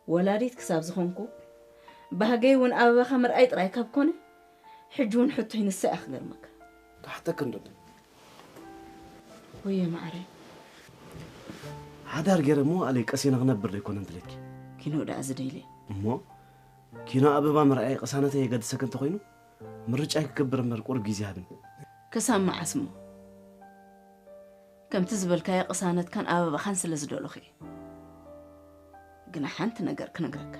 ወላዲት ክሳብ ዝኾንኩ፣ ባህገይ እውን ኣበባኻ ምርኣይ ጥራይ ካብ ኮነ፣ ሕጂ እውን ሕቶይ ንሳ እያ ክገርመካ። ክሓተኪ እንዶ። ወየ ማዕረ። ሓዳር ገይረ እሞ ኣለይ ቀሲነ ክነብር ዶ ኣይኮነን ድሌትኪ? ኪኖ ደኣ ዝደይለ። እሞ ኪኖ ኣበባ ምርኣይ ቅሳነተይ የገድሰኪ እንተኾይኑ፣ ምርጫይ ክገብር እምበር ቁሩብ ግዜ ሃብኒ። ክሳብ መዓስ እሞ? ከምቲ ዝበልካዮ ቅሳነትካን ኣበባኻን ስለ ዝደለኹ እየ። ግና ሓንቲ ነገር ክነግረካ።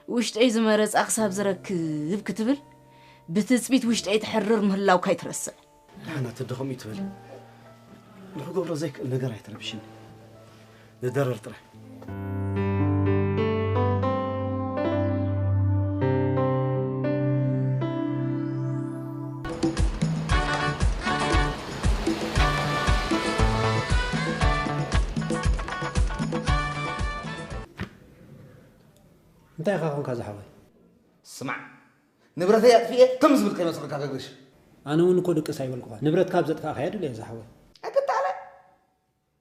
ውሽጠይ ዝመረጻ ክሳብ ዝረክብ ክትብል፣ ብትጽቢት ውሽጠይ ትሕርር ምህላውካ ኣይትረስዕ። ደሓና ትድኸም እዩ ትበል። ንኽገብሮ ዘይክእል ነገር ኣይትረብሽኒ። ንደረር ጥራይ። እንታይ ኢኻ ኾንካ ዝሓወይ? ስማዕ፣ ንብረተይ ኣጥፊኤ ከም ዝብል ከይመስለካ ገግሽ። ኣነ እውን እኮ ድቅስ ኣይበልኩኻ። ንብረትካ ኣብ ዘጥፋእካዮ ድልየ ዝሓወይ። ኣይክታለ።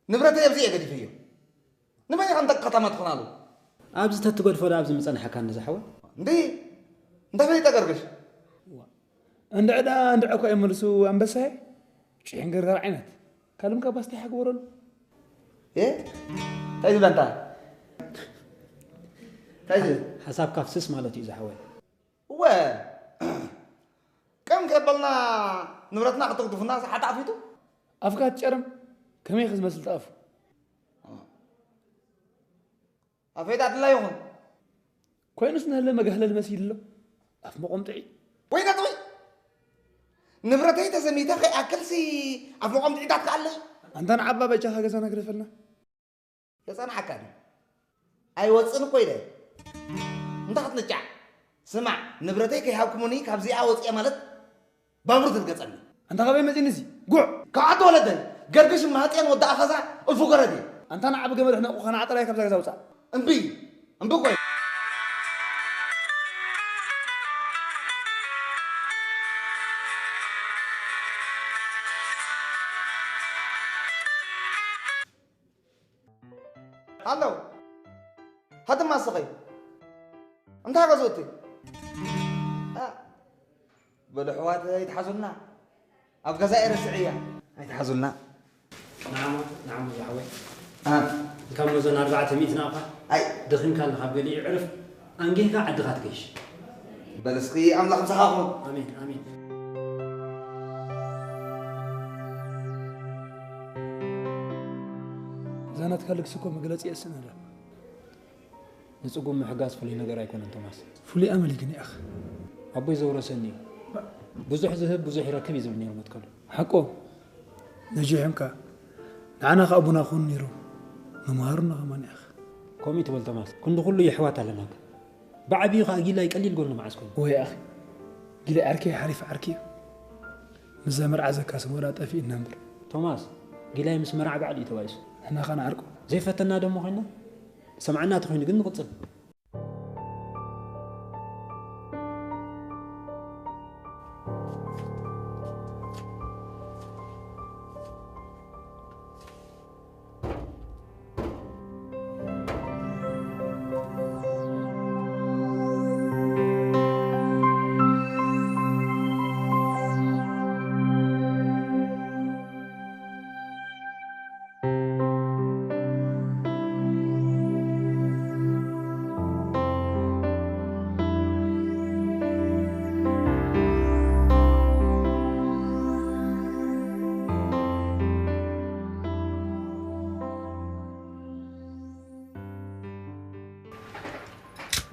ንብረተይ ኣብዚ እየ ገዲፈዮ። ንመን ኢኻ እንተ ከተማ ትኾናሉ? ኣብዚ ተትገድፎ ዶ ኣብዚ ምጸናሕካኒ ዝሓወይ? እንዲ፣ እንተ ፈሊጠ ገርግሽ። እንድዒ ደኣ እንድዒ እኮ ይመልሱ ኣንበሳየ። ጭሕን ገርገር ዓይነት። ካልም ካባስታይ ሓግበረሉ። እ? እንታይ ዝብላ እንታ? እንታይ ዝብል? ሓሳብካ ፍስስ ማለት እዩ ዝሓወይ። እወ፣ ቀም ከበልና ንብረትና ክትግድፉና ሰሓት ኣፊቱ። ኣፍካ ትጨርም፣ ከመይ ክዝመስል ተኣፉ? ኣፈይታ ኣድላ ይኹን። ኮይኑስ ንህለ መጋህለል መሲሉ ኣሎ። ኣፍ መቆምጥዒ። ወይ ነጥቢ! ንብረተይ ተዘሚተ ከይኣክልሲ ኣፍ መቆምጥዒታት ከኣለይ። ኣንታ ንዓባ በጃኻ ገዛና ግደፈልና። የጸንሓካ ድዩ? ኣይወጽእን እኮ ኢለ። እንታይ ክትንጫዕ? ስማዕ፣ ንብረተይ ከይሃብኩሙኒ ካብዚኣ ወጽኤ ማለት ባቡር ትርገጸኒ። ኣንታ ካበይ መጺኒ እዚ? ጉዕ! ካብ ዓዲ ወለደይ፣ ገርግሽ ማህጤን ወዲ ኣኸዛ እልፉ ገረድ እየ። ኣንታ ንዓ ብገመድ ሕነቑ ከነዓጥራይ ካብዛ ገዛ ውጻእ። እምቢ! እምቢ እኮ እየ። ሃሎ። ሃድማ ስኸይ። እንታይ ገዝኡቲ? ኣ፣ በሉ ኣሕዋት ኣይትሓዙልና። ኣብ ገዛ እየ ረስዐያ። ኣይትሓዙልና። ንዓሞ፣ ንዓሞ ዝሓወይ። ኣ። እንካሞ ዘን ኣርባዕተ ሚእቲ ናቕፋ። ኣይ። ደኺምካ ኣለኻ፣ ኣብ ገሊኡ ዕረፍ። ኣንጊህካ ዓድኻ ትገይሽ። በል እስኪ ኣምላኽ ምሳኻ ይኹን። ኣሜን፣ ኣሜን። እዛ ናትካ ልግሲ እኮ መግለጺ የስእን ኣላ። ንጽጉም ምሕጋዝ ፍሉይ ነገር ኣይኮነን ቶማስ። ፍሉይ ኣመል እዩ ግን ያኽ። ኣቦይ ዘውረሰኒ እዩ። ብዙሕ ዝህብ ብዙሕ ይረክብ እዩ ዝብል ነይሩ መትከሉ። ሓቆ። ነጂሕምካ። ንዓና ከኣ ኣቦና ክኾን ነይሩ። መምሃሩና ከማን ያኽ። ከምኡ ትበል ቶማስ። ክንዲ ኩሉ የሕዋት ኣለና። ብዓቢኡ ከኣ ጊላይ ቀሊል ጎኑ መዓስ ኮይኑ? ወይ ኣኺ፣ ጊላይ ዓርከይ ሓሪፍ ዓርኪ እዩ። ምስዛ መርዓ ዘካስብ ወላ ጠፊእና እምበር። ቶማስ፣ ጊላይ ምስ መርዓ ባዕሉ እዩ ተባኢሱ። ንሕና ከኣ ንዓርቆ። ዘይፈተና ደሞ ኮይና? ሰምዓና ተኾይኑ ግን ንቕጽል።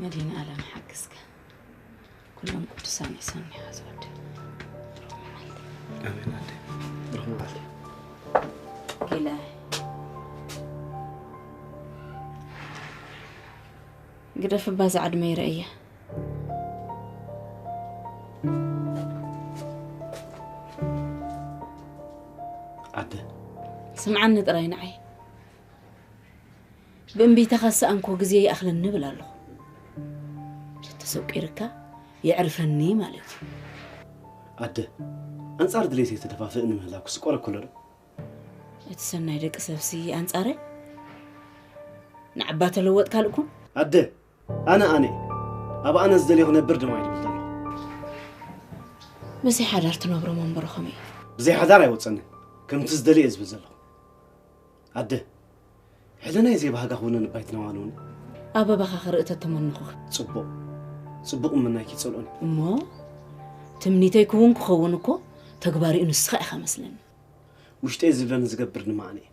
መድህን ኣለም ሓግዝካ። ኩሎም ቅዱሳን ይሰምዑ ዝወድ። ኣሜን ኣደ። ብሩኽ መዓልቲ። ጊላ። ግደፍ እባ እዛ ዕድመ ይረእያ። ኣደ። ስምዓኒ ጥራይ ንዓይ። ብእምቢታኻ ዝሰኣንኮ ግዜ ይኣኽለኒ እብል ኣለኹ። ተሰቂርካ የዕርፈኒ ማለት እዩ። ኣደ፣ ኣንጻር ድሌተይ ተደፋፍእኒ ምህላው ክስቆረኩ ኣሎ ዶ? እቲ ሰናይ ደቂ ሰብሲ ኣንጻረ ንዓባ ተለወጥ ካልእኩም? ኣደ ኣነ ኣነ ኣብ ኣነ ዝደልዮ ክነብር ድማ ይድብል ዘሎ። ብዘይ ሓዳር ትነብሮ መንበሮ ከመይ እዩ? ብዘይ ሓዳር ኣይወፀንን። ከምቲ ዝደልየ ዝብል ዘለኹ ኣደ ሕደናይ ዘይባህጋ ክውንን ባይትናዋንውን ኣበባኻ ክርኢ ተተመንኹ። ፅቡቕ ፅቡቕ ምናይኪ ይፀልኦን። እሞ ትምኒተይ ክውን ክኸውን እኮ ተግባሪኡ ንስኻ ኢኻ መስለኒ። ውሽጠይ ዝብለኒ ዝገብር ድማ ኣነ እየ።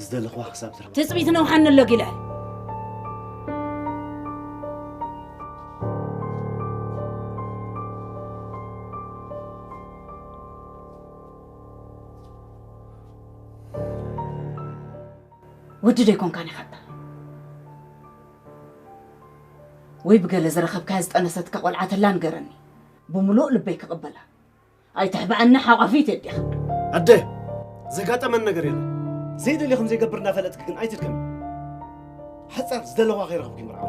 ዝደለኽዋ ክሳብ ትረኽባ። ትፅቢት ነውሓኒ ኣሎ ጊለ። ወዲ ዶ ኣይኮንካን ኢኻ እባ? ወይ ብገለ ዝረኸብካያ ዝጠነሰትካ ቆልዓ ተላ ንገረኒ። ብምሉእ ልበይ ክቕበላ። ኣይትሕብኣኒ ሓቋፊት የዲኻ። ኣደ ዘጋጠመን ነገር የለን። ዘይደልዮ ከም ዘይገብር እናፈለጥክ ግን ኣይትድከሚ። ሓፃር ዝደለዋ ከይረኸብኪ ምርዓው።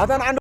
ኣታ ንዓንዲ